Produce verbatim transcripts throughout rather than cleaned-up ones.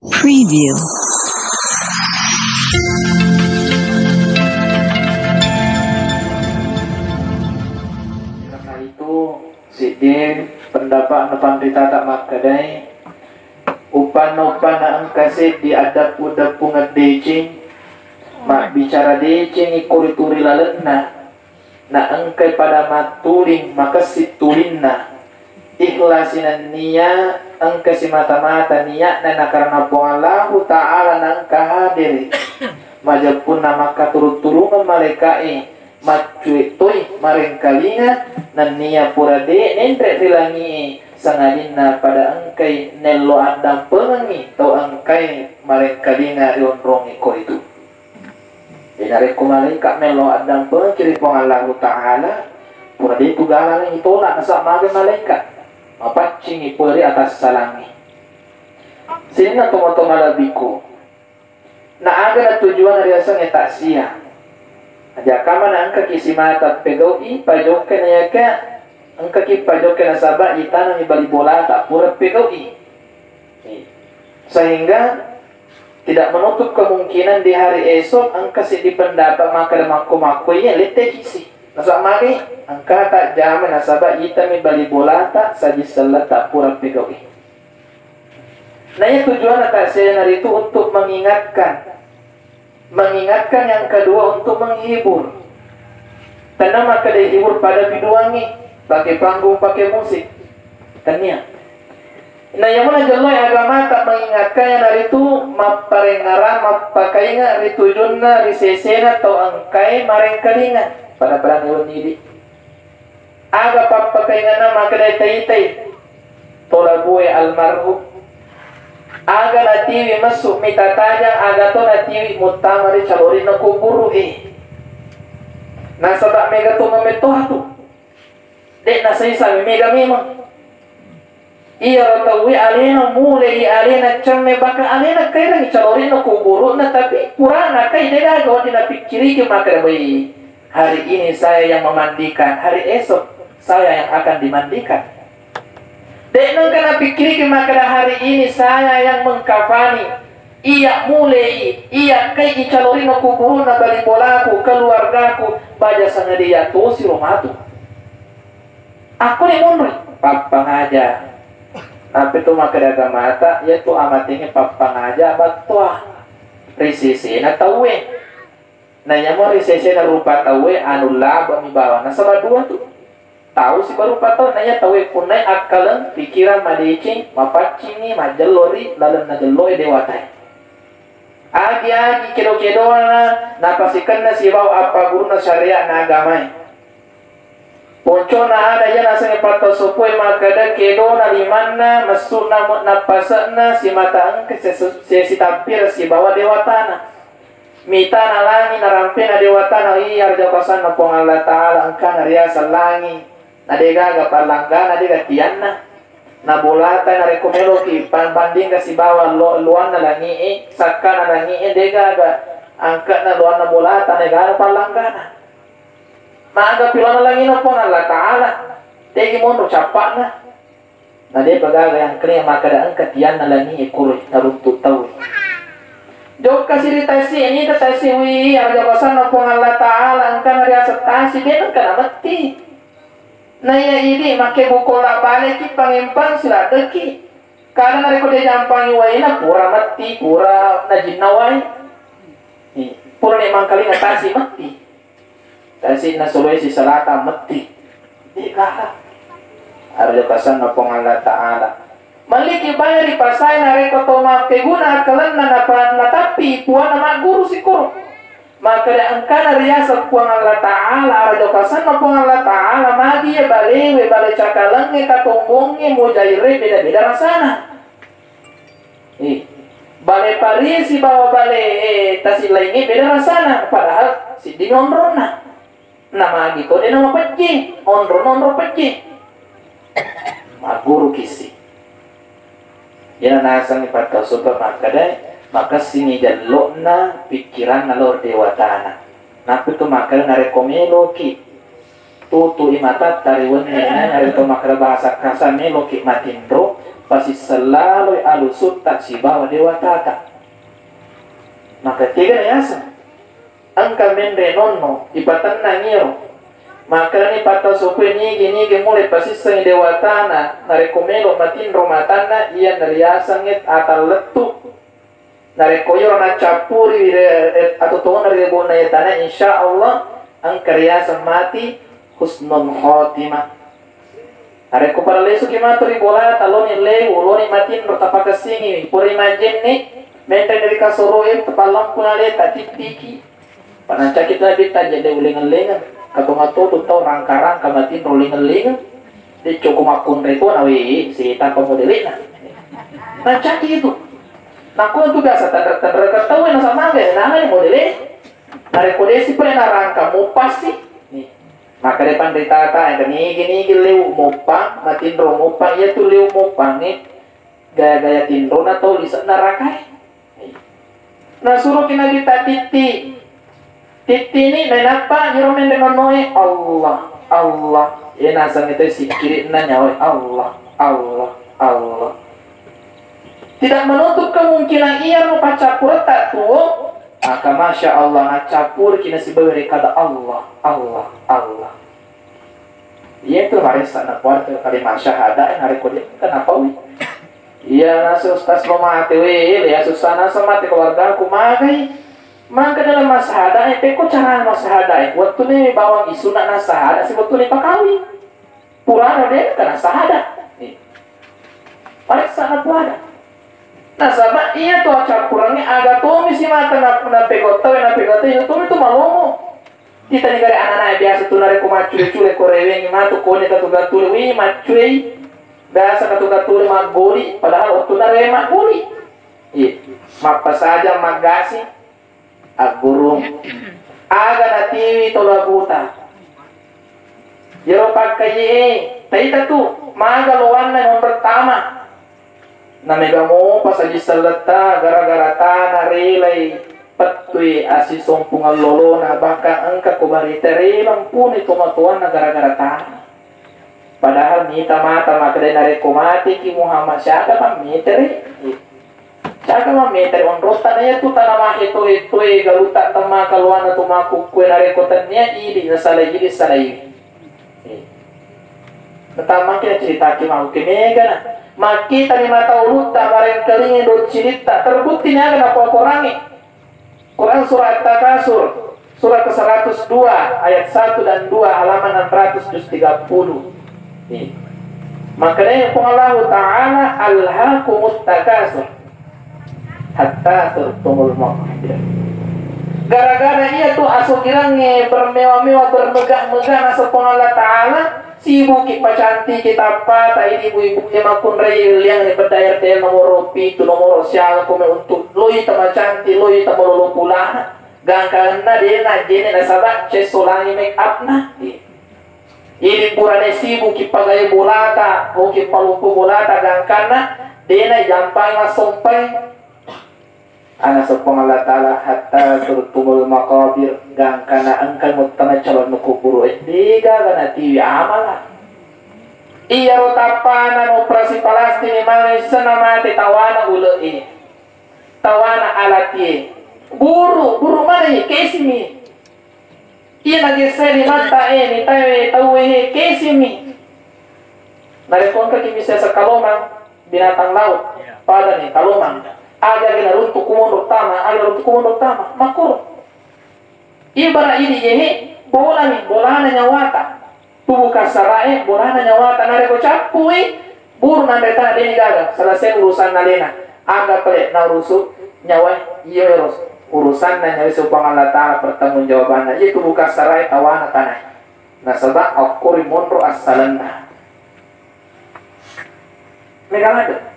Preview. Karena itu, siddi pendapat napanritata makkedai, uppanna-uppanna engka seddi addeppu-deppungeng deceng, mabbicara deceng iko ri turi lalenna, na engkai pada mattuling makessing tulinna, ikhlasi nennia engka simata-mata niatna na karena Puang Allahu Ta'ala na engka hadiri, majeppunna makkaturung-turungeng malaika'e, maccue toi marengkalinga, nennia pura de' nenre ri langi'e, sangadinna pada engkai nello addampengengngi tau engkai marengkalinga ri onrong iko ritu. Jadi narekko malaika mello addampengekki ri Puang Allahu Ta'ala, pura de' tu galana itolak, nasaba' magi malaika mapaccingi pole ri atassalangnge. Sininna tomatoa malebbiku, na aga na tujuanna riasengnge takziah? Aja' kamana engkaki simata pegau'i pajokka, naiyakia engkaki pajokka nasaba' itanami bali bolata pura pegau'i. Sehingga tidak menutup kemungkinan di hari esok engka seddi pendapat makkeda makko-makko iya lettekisi. Nasaba' magi engka tajjama nasaba' itami bali bolata sajing selletta pura pegau'i. Naiya tujuanna takziah naritu untuk mengingatkan. Mengingatkan, yang kedua untuk menghibur. Tenna makkeda hibur pada biduangngi, pakai panggung, pakai musik. Tennia. Na iyamuna jelloe agamata mengingatkan, iyanaritu mapparengngerang, mappakainga ri tujunna, ri sesena tau engkae marengkalinga pada-pada wenni idi. Aga pappakainganna makkeda taitai to labue almarhum? Aga natiwi messu mita tajang, aga to natiwi muttama ri calorinna kuburu'e? Nasaba mega to mamettoha tu. De' nasaisa mega memang. Iyaro tauwe alena mulei, alena cemme, bahkan alena kaerangngi calorinna kuburu'na, tapi purana kai de' gaga wedding napikkiriki makkeda, "Wei, hari ini saya yang memandikan, hari esok saya yang akan dimandikan." De' nengka napikkiriki makkeda, "Hari ini saya yang mengkafani, iya mulei, iya kai calorinna kuburu'na bali bolaku, keluargaku, baja sangadie tosi ro matu." Akko ni monro pappangaja. Nappa tu makkeda agamata, iyatu amatengnge pappangaja battoa ri sesena tauwe. Na iyamo ri sesena rupa tauwe anu laba mi bawang. Nasaba dua tu. Tau sibarupa tau, na iya tauwe punnai akkaleng, pikirang madeceng, mapaccingi, majjello ri lalenna jelloe dewatae. Agi-agi kedo-kedona napasikenna sibawa appagurunna syariatna agamae. Poncona ada iya nasengnge pattasopoe makkeda kedona limanna, messu'na, nappase'na, simata engka sesi-, sesitabbireng sibawa dewatana. Mitana langi narampena dewatana, iya arjakasanna Puang Allah Ta'ala engkana riaseng langi, na degaga pallanggana, dega tianna. Na bolata narekko meloki pambandingkan sibawa lo-, luanna langi'e, sakkana langi'e, degaga angke'na luanna bolata, na degaga pallanggana. Maga piloanna langi'na Puang Allah Ta'ala, tegi monro cappa'na. Na depa gaga yang kene makkeda engka tianna langi'e kuro naruntu tauwe. Jokka siri tasi, nita tasi wi, arjakasanna Puang Allah Ta'ala engkana riaseng tasi, de engka nametti. Naiya idi makkebbu kolla baleki pangempang siladdeki. Kada narekko de jampangi waina pura metti, pura najinna wai. Pura ni mangkalinga tasi metti. Tasi na Sulawesi Selatan metti. Degara. Arjakasanna Puang Allah Ta'ala. Melliki bale ri pasae narekko to makkeguna akkalenna napa-, natappi puanna magguru sikoro. Makkeda engkana riaseng Puang Allah Ta'ala, arjakasanna Puang Allah Ta'ala, magi iya balewe, bale cakalengnge, katombongnge, mujaire, beda-beda rasana. Eh, bale Pari sibawa bale, eh, tasi laingnge beda rasana, padahal siddi onronna. Na magi to de namapejje, onronna onro pejje. Magguru kisi. Iyana nasengngi pattau supa makkeda, makessingngi jello'na pikkiranna lao ri dewatana. Nappa tu makkeda narekko meloki Tutu'i matatta ri wenni, nainga ri to makkeda bahasa kasar, meloki matinro, pasisseng laloi alusutta sibawa dewatata. Maka kega yaseng? Engka menre nonno, ipatennang iyaro. Makkedani patta sukue, nigi-nigi mulle pasissengi dewatana, narekko melo matinro matanna, iyanna riasengnge atallettu. Narekko iyaro naccappuri ri, eh, atau tona ri lebona iye tana, insya Allah engka riaseng mati husnul khotimah. Narekko pada lesuki matu ri bolata, loni lewu, loni matinro, tapakessingi, pura majjenni, menre ri kasoroe, tapallampu naleta, tittiki. Panancaki tu Nabitta, jenne uleng-elengeng. Katonga totu tau rangka-rangka matinro uleng-elengeng. De coko makkunrai to nawe, setang pamodele'na. Nancaki itu. Nakko tu biasa tanra-tanra katau na sama ge, nana ni modele. Narekko desi pale narangka mupasi. Nih. Maka de panritata, nigi-nigi lewu moppang, matinro moppang, iya tu lewu moppang ni gaya-gaya tinrona tau lise'na rakae. Nasuroki Nabitta titti. Tittini, nainappa iro menre nonnoe, Allah, Allah. Iya naseng itu sikkiri'na nyawae, Allah, Allah, Allah. Tidak menutup kemungkinan iyaro paccappuretta tuo, maka masya Allah, naccappuriki nasibawa rekada Allah, Allah, Allah. Iya tu maressa napuada kalimat syahadat, narekko de engka napaui. Iya nasu ustaz lo mate we, le ya susah nasa mate keluargaku magai. Maka dalam masyhadat, eh, pekko cara masyhadat, eh, wettuni bawang isuna nasyhadat, si wettuni pakawing. Purana de engka nasyhadat. Nih. Paressa napuada. Nasaba iya tu accappurengnge aga tomi simata na, napegau tau, napegau tau, iya tomi tu malomo. Kita ni gare anak-anak biasa tu narekko maccule-cule ko rewengi matu koni katu-katule, wi maccue. Biasa katu-katule maggoli, padahal wettunna rewe maggoli. Iya. Mappasajang maggasi. Aggurung. Aga natiwi to labuta. Iyaro pakkaie, taita tu, maga loanna monro tama. Namega mopa saji selletta gara-gara tana relai pettui asisompungeng lolona, bahkan engka ko barita rela mpuni tomatoanna gara-gara tana. Padahal mita mata makkeda narekko mateki Muhammad, siaga mammetere? Siaga mammetere onrotta na iyatu tana maheto-hetoe galutta temmaka loanna tu makkukkue narekko tennia idi nasalai idi salai. Natammaki naceritaki makkukke mega na. Makkitani mata ulutta, barengkalingi doccilitta, terbukti niaga napokorangi. Quran Surah At-Takasur, surah ke seratus dua, ayat satu dan dua, halaman enam ratus, juz tiga puluh. Nih. Makanya Puang Allahu Ta'ala, "Alhakumut takasur hatta zurtumul maqabir." Gara-gara iya tu asugirangnge bermewah-mewah, bermegah-megah naseng Puang Allah Ta'ala, sibuki pacantiki tappata, idi ibu-ibu e makkunrai liang e pedayar de nomoro pitu, nomoro siaga kome untuk loi tamacanti, loi tamalolo pulana. Gangkanna de najjene nasaba cesso langi make up na. Idi purane sibuki pagae bolata, oki palumpu bolata gangkanna de najampai massompai. Ana seppong Allah Ta'ala, "Hatta zurtumul maqabir," gangkana engka muttama calon kuburu e, degaga natiwi amala. Iyaro tappana operasi plastik mani sena mate tawana ule e, tawana alati e. Buru, buru mana ye? Kesimi. Iya nagessai limatta e, nitae tauwe he, kesimi. Narekko engkaki misesa kalomang, binatang laut, padani kalomang. Aga ge naruntuk kumonro tama, aga naruntuk kumonro tama, makkoro. Ibara idi jehe, bolani, bolana nyawata. Tubuh kasarae, bolana nyawata. Narekko cappui, buru nanre tana deni gaga, selesai urusan alena. Aga pale naurusu nyawae, iyo ero urusanna nyawae supang Allah Ta'ala pertanggung jawabanna. Iya tubuh kasarae tawana tanae. Nasaba akkori monro assalenna. Mega ladde.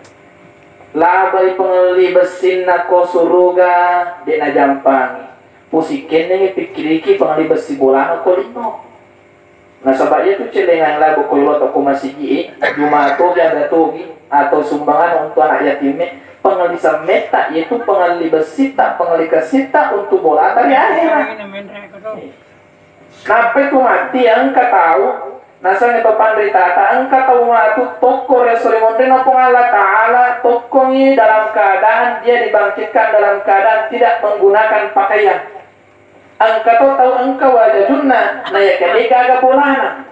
Labai pengelli bessinna ko suruga, de najampangi. Pusikkennengi pikkiriki pengelli bessi bolana ko lino. Nasaba iyatu celengang labo ko yolo to ko masigi e, juma togi, aga togi, atau sumbangan untuk anak yatim e, pengelli semmetta, iyatu pengelli bessitta, pengelli kessitta untuk bolata ri akhirat. Nappai tu mati engka tau, nasengnge to panritata, engka tau matu tokko ri esso ri monrinna Puang Allah Ta'ala, tokkongi dalam keadaan dia dibangkitkan dalam keadaan tidak menggunakan pakaian. Engka to tau engka wajajunna, na iya ke de gaga bolana.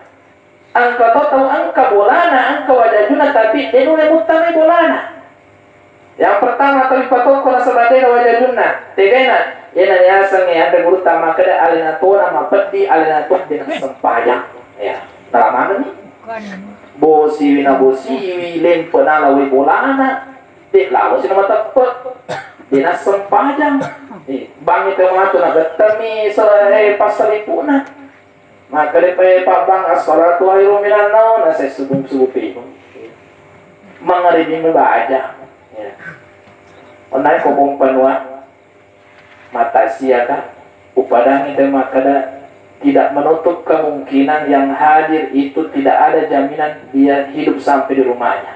Engka to tau engka bolana, engka wajajunna, tapi de nulle muttamai bolana. Yang pertama, tau ipatokko nasaba de na wajajunna. Tegaina, iyana yasengnge anre gurutta makkeda alena tona mapeddi, alena to de nassempajang. Ya, nala manenni. Bosiwi na bosiwi, lempe nala wai bolana. De lalo si na mateppe. De nassempajang. Eh, bangi tau matu nagettemmi so, eh, passalipuna. Makkeda pa, eh, pabbang, "As-salatu khairum minan naum," nasessubung-subung pigau. Mangaribi mubaca. Ya. Onnai ko pompanua mata siaka, upadangi te makkeda tidak menutup kemungkinan yang hadir itu tidak ada jaminan dia hidup sampai di rumahnya.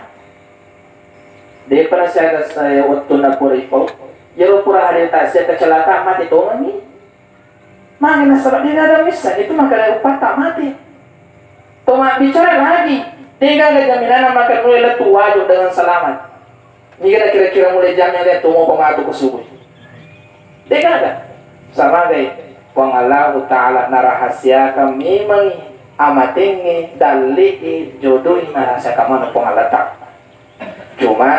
Depa nasiaga saya wettunna pura ipau. Iyaro pura hadir tasia kecelakaan mati tongenni. Magi nasaba de gaga misseng itu makkeda upatta mati. To mabbicara lagi, de gaga jaminanna makkeda nulle lettu waju dengan selamat. Niga kira-kira mulai jam yang lihat tumo pematu ke subuh. De gaga. Samagai Puang Allahu Ta'ala narahasiakan memang amatengnge, dalle'e, jodoi narahasiakan mana Puang Allah Ta'ala. Cuma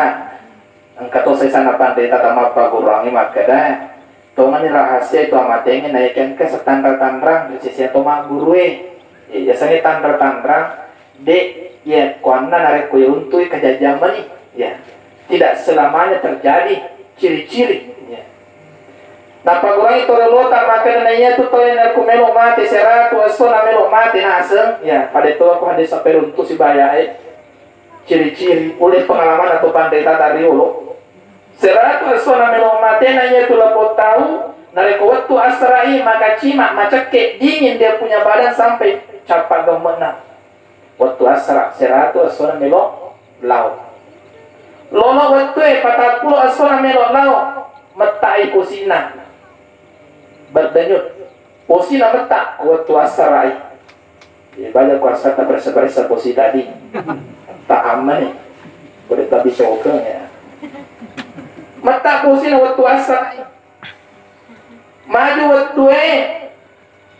engka to sesana panrita tamappaguruangngi makkeda, tongani rahasia itu amatengnge naiki engka setanra-tanrang ri sisi to maggurue. Iya, yasengnge tanra-tanrang, de, iya, kuanna narekko iruntui kejadian mani. Ya. Tidak selamanya terjadi ciri-ciri. Ya. Nappaguruangngi to riolota makkeda naiya tu tau narekko melo mate seratu esso na melo mate naseng. Ya, pada to aku hadis sampai runtu sibayae. Ciri-ciri, oleh pengalaman atau panrita tariolo. Seratu essona melo matena iyatu lapong tau, narekko wettu assara'i, makacima, macekke, dingin dia punya badan sampai cappa gemme'na. Wettu assara, seratu essona melo lao. Lolo wettue, patappulo essona melo lao, mettai posina. Berdenyut. Posina metta wettu assara'i. Iya, baja ku assata paressa-paressa posi tadi. Tak aman nih. Boleh tapi sokeng ya. Metta posina wettu assara'i. Maju wettue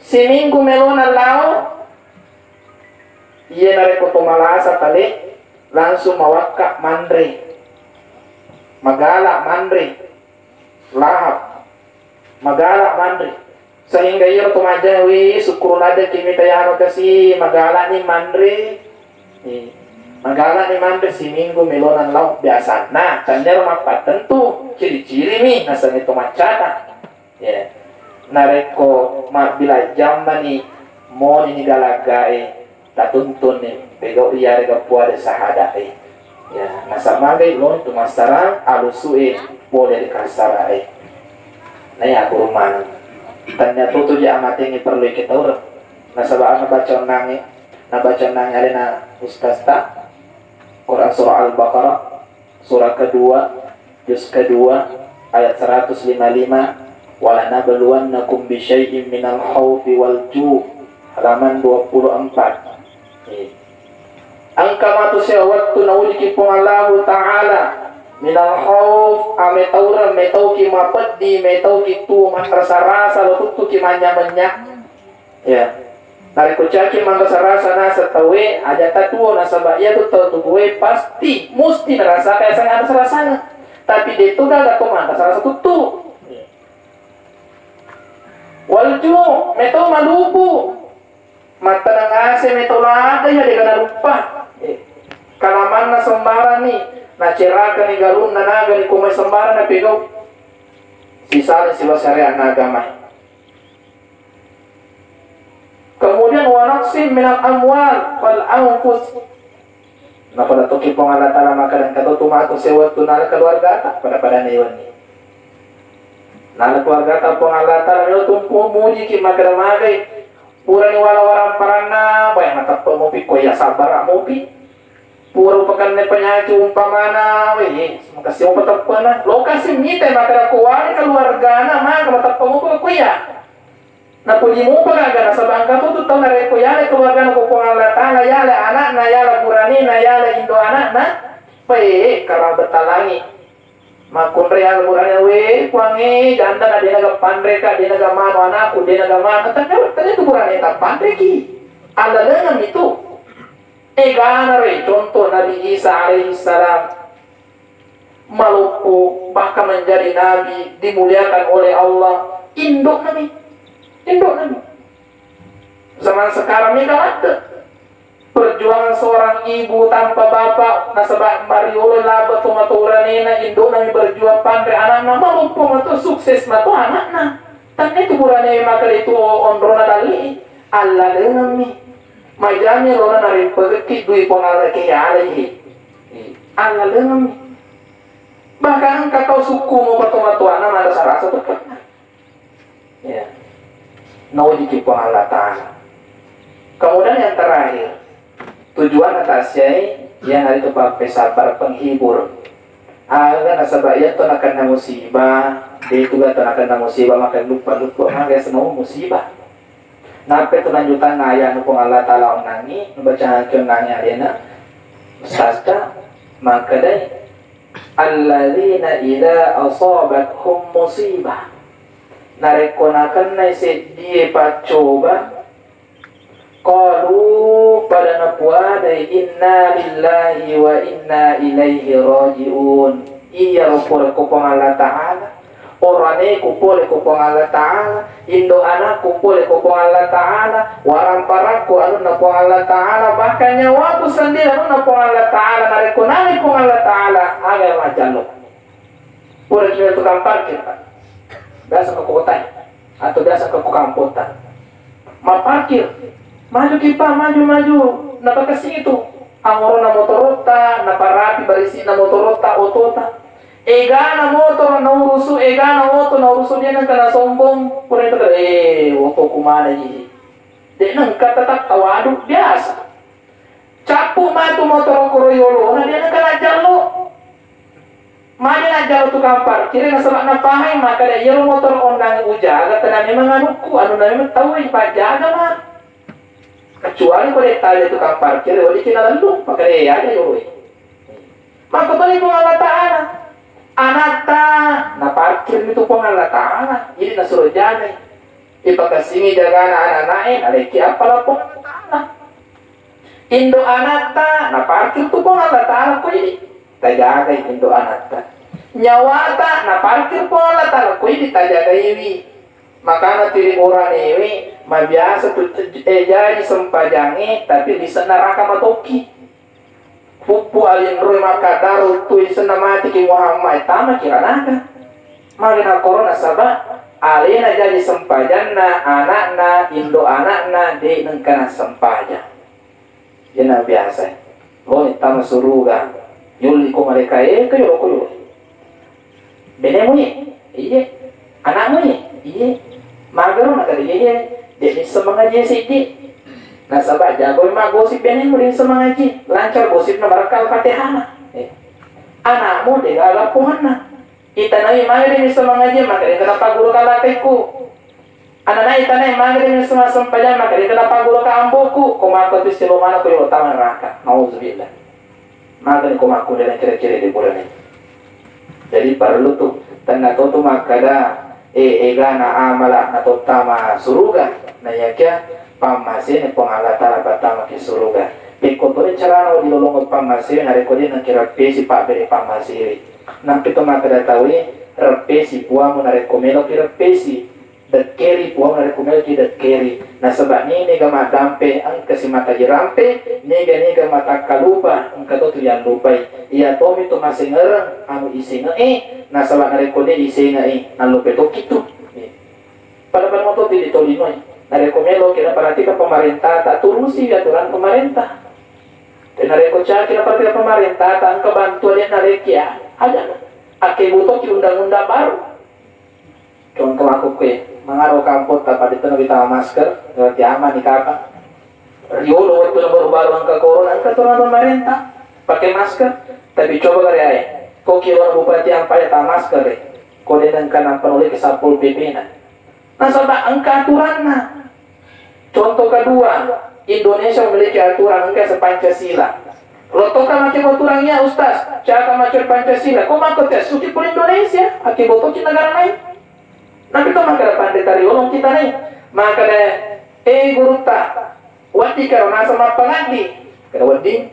siminggu melona lao. Iya, narekko to malasa tale langsung mawakka manre. Magala manre. Lahap. Magala manre. Sehingga iyaro to majjama, wi, sukkuru ladde ki mita yano kasi, magalani manre. Eh, magalani manre siminggu melona lao biasanna. Tennero mappattentu, ciri-ciri mi nasengnge to maccata. Ya. Narekko mabbila jammani moni ni galaggae, tatuntunni pegau iyarega puada sahadae. Ya, nasamagai lontu massarang alusu'e pole ri kassarae. Naiya guru maneng. Tanya tutu ja amatengnge perlu ikitaureng. Nasaba ana baca onnangnge, nabaca onnangnge alena ustazta Quran surah Al-Baqarah, surah kedua, juz kedua, ayat seratus lima lima, "Walanabluwannakum bisyai'im minal khaufi wal ju'," halaman dua puluh empat. Iya. Engka matu sewettu naujiki Puang Allahu Ta'ala minal khauf, ametaureng, metauki mapeddi, metauki tuo manrasa-rasa, lo tuttuki manya-manya. Ya. Narekko caki manrasa-rasa naseng tauwe, aja tatuo, nasaba iyatu tau tubuwe pasti musti narasaka yasengnge rasa-rasana. Tapi de'to gaga to manrasa-rasa tuttu. Walju, metau malupu. Mattaneng ase metau ladde ya dega naruppa. Eh, kalamanna sembarang ni, nacerakani galunna naga ni kumai sembarang napegau. Sisala siwa syariat na agama. Kemudian, "Wa naqsim minal amwal wal anfus." Napada toki Puang Allah Ta'ala makkeda, "Engka to tu matu sewettu nala keluargata, pada-pada newenni." Nala keluargata Puang Allah Ta'ala, melo tumpu mujiki makkeda magai, purani wala waramparanna, bae mateppe mupi, ko iya sabbara mupi. Pura upakenna penyakit umpamana, weh, makessing upateppena. Lokasi mita makkeda ko wani keluargana, maka mateppe mupi ko iya. Napuji mupa gaga nasaba engka tu tau narekko yale keluargana ko Puang Allah Ta'ala, yale anakna, yale buranena, yale indo anakna, pe karang betalangi. Makkunrai yale burane, we Puangnge, janda na denaga panreka, denaga manu anakku, denaga manu, tanya tanya tu burane tapanreki. Allalengeng itu. Egana re contoh Nabi Isa alaihi salam. Maloppo, bahkan menjadi nabi, dimuliakan oleh Allah, indokna mi. Indokna mi. Zaman sekarang ini kan ada perjuangan seorang ibu tanpa bapak, nasaba mariolo laba tomatoranena, indokna mi berjuang panre anakna, maloppo mato, sukses mato anakna. Tanne tu burane maka itu onrona dalli, allalengeng mi. Majami rona narempegekki dui Puang Allah ke yalai. Allalengeng mi. Bahkan engka tau sukku mo patomatoanna marasa-rasa tu pernah. Ya. Naujiki Puang Allah Ta'ala. Kemudian yang terakhir, tujuan atas yai yang hari itu pappesabbar penghibur. Aga nasaba iya to nakenna musibah, de tu ga to nakenna musibah maka luppa-luppa maka semua musibah. Nappa tu lanjutanna ayat nu Puang Allah Ta'ala onnangi, nubaca haki onnangi alena. Ustazta makkedai, alladzina idza asabathum musibah. Narekko nakennai seddie paccoba, qalu, pada napuadai, inna lillahi wa inna ilaihi raji'un. Iyaro pole ko Puang Allah Ta'ala, oraneku pole ko Puang Allah Ta'ala, indo anakku pole ko Puang Allah Ta'ala, waramparakku anunna Puang Allah Ta'ala, bahkan nyawaku sendiri anunna Puang Allah Ta'ala, narekko nalai Puang Allah Ta'ala, aga majallo. Pura kiwa tukang parkir, Pak. Biasa ke kota, atau biasa ke kampota. Mapparkir, maju ki Pak, maju, maju. Napakasing itu. Angorona motorotta, naparapi barisi'na motorotta, otota. Egana motor naurusu, egana motor naurusu, dia nengka nasombong. Pura itu kada, eh, otoku mana ini? Dek nengka tetap tawadu biasa. Cappu matu motoro koro yolona, dia nengka najallo. Magi najallo tukang parkir, nasaba napahai makkeda iyaro motoro onnang ujaga tena memang anukku, anunna memang tau ipajjaga ma. Kecuali ko de taja tukang parkir, wajiki nalellung, makkeda iya aja yoloi. Makkutoni Puang Allah Ta'ala, anatta naparkir mi tu Puang Allah Ta'ala, jadi nasuro jagai. Ipakasingi jagana anak-anak'e, naleki appala Puang Allah Ta'ala. Indo anatta naparkir tu Puang Allah Ta'ala, ko idi tajagai indo anatta. Nyawata naparkir Puang Allah Ta'ala, ko idi tajagaiwi. Makana tiri oranewe mabiasa tu, eh, jaji sempajangnge, tapi lise'na raka matoki. Puppu alinroi makkadaro tui senna matiki Muhammad, tamaki ranaka. Magi nakkoro nasaba alena jaji sempajanna anakna, indo anakna de nengka nassempajang. Iyana biasa. Oh, tama suruga. Yolli ko malaika, eh, ko yolo, ko yolo. Benemu ye? Iye. Anakmu ye? Iye. Magaro? Nakada iye, iye. De nisseng mangaji siddi. Nasaba jago maggosip benemu, de nisseng mangaji. Lancar gosipna, barakka Al-Fatihana. Eh. Anakmu de gaga pohanna. Itanai magi de nisseng mangaji, maka de kenapa guru kalateku. Anana itanai magi de nisseng massempajang, maka de kenapa guru ka amboku. Ko mako tu silomana ko yo tama neraka. Nauzubillah. Magani ko makkuda na kira-kira di purane. Jadi parellu tu, tenna to tu makkada, eh, egana amala na tottama suruga, na yakia pammasene Puang Allah Ta'ala pattamaki suruga. Pekko toni carana di lolongo pammasewe, narekko de nengki reppesi pabbere pammasewe. Nampi to makkada taue, reppesi puamu narekko meloki reppesi. Dekkeri Puang narekko meloki dekkeri. Nasaba ni mega maddampe engka simata jirampe, mega-mega matakkalupa engka to tu yallupai. Iya tomi tu masengereng anu isenge'e, nasaba narekko de isenge'e, nallupai tokki tu. Pada-pada moto ti ditolinoi. Narekko meloki naperhatikan pemerintah, tak turusi aturan pemerintah. Dan narekko caki naperhatikan pemerintah, tak engka bantuan yang narekki ya. Aja. Ake butoki undang-undang baru. Contoh makkukue, mangaro kampotta pada tena wita masker, berarti aman ni kapang. Riolo wettu na baru-baru engka corona, engka corona pemerintah, pakai masker. Tapi coba kare ae, ko kiro bupati ampai ta masker e, ko de nengka nampa noleki Satpol P P na. Nasaba engka aturanna. Contoh kedua, Indonesia memiliki aturan engka se-, Pancasila. Lottoka make aturan iya, Ustaz, caka macori Pancasila. Ko mako te suki pole Indonesia, aki botoki negara lain. Napi to makkeda panrita riolo kita nai. Makkeda, eh, gurutta, wedding karo naseng mappangaddi. Kada wedding.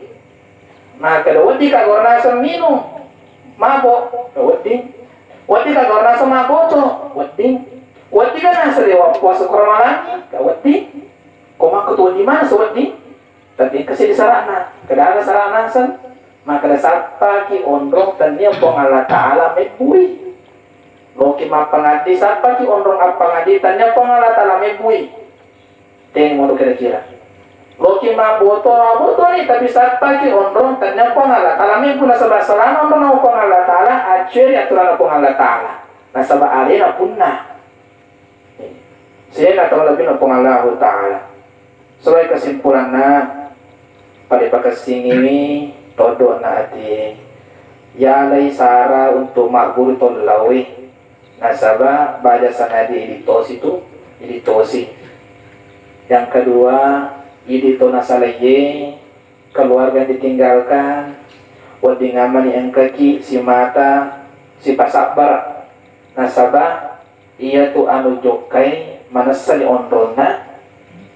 Makkeda, wedding ka gora naseng minung mabo, wedding. Wedding ka gora naseng mabboto, wedding. Wedding ka naseng dewa puasa ko Ramalangi, ka wedding. Ko makko tu wedding maneng wedding. Tapi engka seddi sara'na. Kedaga sara'na naseng? Makkeda sappaki onrong tennia Puang Allah Ta'ala mebbui. Loki mappangaddi, sappaki onrong appangaddi tennia Puang Allah Ta'ala mebbui. Teng modo kira-kira. Loki mabboto, mabboto ni, tapi sappaki onrong tennia Puang Allah Ta'ala mebbu, nasaba salama onrong Puang Allah Ta'ala, acceri aturan Puang Allah Ta'ala. Nasaba alena punna. Sehingga terlebih Puang Allah Ta'ala. Sebagai kesimpulanna, pada pakessingiwi toddo'na ati. Yalai sara untuk magguru tollaui. Nasaba baja sanadi idi tosi tu, idi tosi. Yang kedua, idi to nasalaiye, keluarga yang ditinggalkan, wedding ammani engkaki simata, sipasabbara. Nasaba iyatu anu jokkai manessani onronna,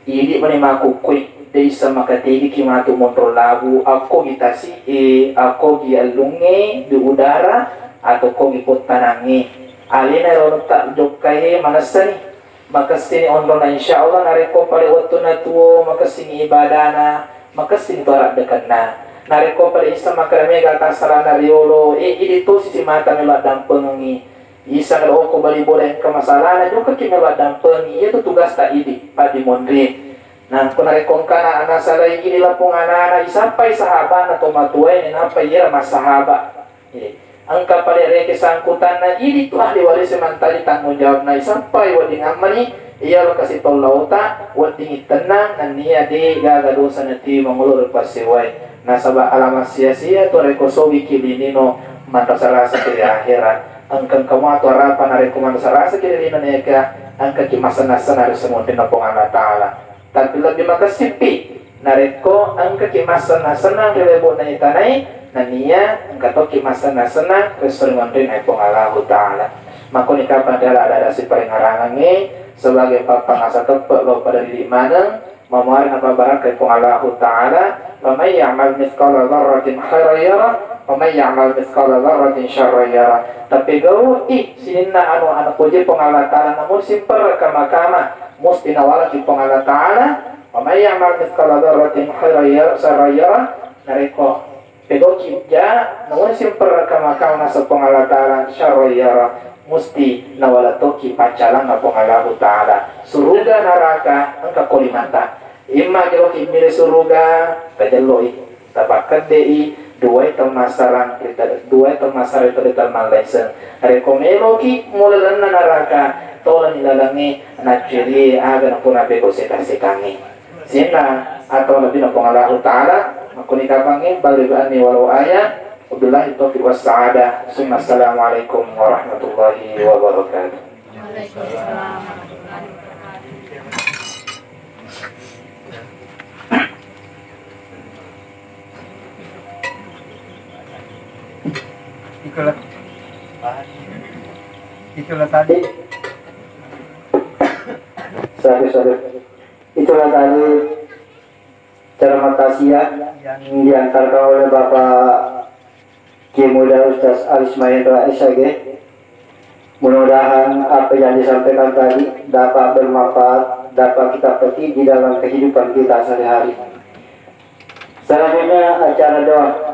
idi mani makkukkui, de isseng makatediki matu monro labu, akkogi tasi e, akkogi allungnge di udara, atau kogi pottanangnge. Alena ero ta jokkai manessani. Makessini onrona, insya Allah narekko pada wettunna tuo, makessini ibadana, makessini to araddekenna. Narekko pada isseng makkeda mega tassalana riolo, eh, idi tosi simata melo addampengengi. Isseng ro ko bali bola engka masalana, jokkaki melo addampengi. Iyatu tugasta idi, paddimonri. Nangko narekko engkana nasalai idi lapong anana, isappai sahabana to matuae, nappa iyara massahaba. Iya. Engka pale rekeng sangkutanna idi tu ahli waris mantaji tanggung jawabna, isappai wedding ammani iyaro kasi tollaota, wedding ittennang nennia de gaga dosa natiwi mangolo ri passewae. Nasaba alama sia-sia tu rekko sobiki linino manrasa-rasaki ri akhera. Engka-engka mua tu arapa narekko manrasa-rasaki ri lino neka engkaki masenna-senna ri semonrinna Puang Allah Ta'ala. Tapi lebbi makessippi narekko engkaki massenna-sennang ri lebo'na itanai, nennia engka tokki massenna-sennang ri esso ri monrinna Puang Allahu Ta'ala. Makkoni kapang riala ada-ada siparingarangengnge sebagai pappangasa teppe lao pada diri maneng, mamuari napabbarakkai Puang Allahu Ta'ala, "Faman ya'mal mithqala dzarratin khairan yarah, wa man ya'mal mithqala dzarratin syarran yarah." Tapegau'i sininna anu, anu poji Puang Allah Ta'ala, namun simperra kama-kama musti nawalaki Puang Allah Ta'ala, "Wa may ya'mal mithqala dzarratin khairan yar-, syarran yarah." Narekko pegauki ja, nauni simperra kama-kama naseng Puang Allah Ta'ala, syarran yarah, musti nawala tokki paccalanna Puang Allahu Ta'ala. Suruga naraka engka ko limata. Imma joloki milih suruga, tajelloi. Tapakkedde'i duae temmassarang ri tede-, duae temmassarang ri tedde temmallaiseng. Rekko meloki mulalenna naraka, tolani lalengnge, naccerie aga napura peko seta-setangnge. Sininna atau nabi na Puang Allahu Ta'ala, makkuni kapangnge, balligh anni walau ayah, wabillahi taufiq was sa'adah. Summa assalamualaikum warahmatullahi wabarakatuh. Itulah, itulah tadi. Sorry, sorry. Itulah tadi ceramah tausiah yang diantarkan oleh Bapak Kiai Muda Ustaz Aris Mahendra, S A G. Mudah-mudahan apa yang disampaikan tadi dapat bermanfaat, dapat kita petik di dalam kehidupan kita sehari-hari. Selanjutnya acara doa.